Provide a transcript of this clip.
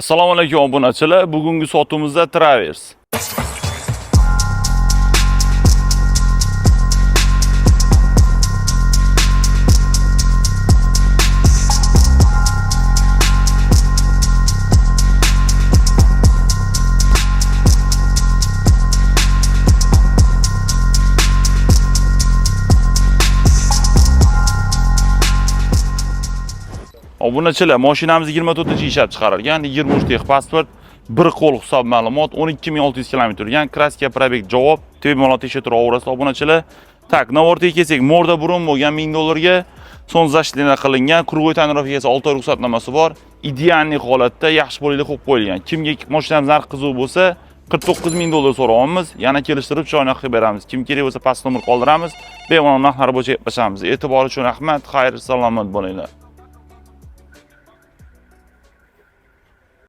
Assalomu alaykum, obunachilar. Bugungi sotuvimizda Traverse. Obunachilar, mashinamiz 24 ishlab chiqarilgan, 23 texpasport, bir qo'l hisob ma'lumot, 12 600 km yurgan, краска, пробег javob, bemalol tekshirib turaverasiz, obunachilar. Так, наворот ga kelsak, морда burun bo'lgan, 1000 dollarga, солнцезащита qilingan, круговой тонировка si, 6 oy ruxsatnomasi bor, идеальный holatda, yaxshi bo'lib qo'yib qo'yilgan. Kimga mashinamiz narxi qiziq bo'lsa, 49 ming dollar so'rayapmiz, yana kelishtirib chiroyli qilib beramiz. Kim kerak bo'lsa, past nomer qoldiramiz, bemalol narxlar bo'yicha gaplashamiz. E'tibor uchun rahmat, xayr, salomat bo'linglar.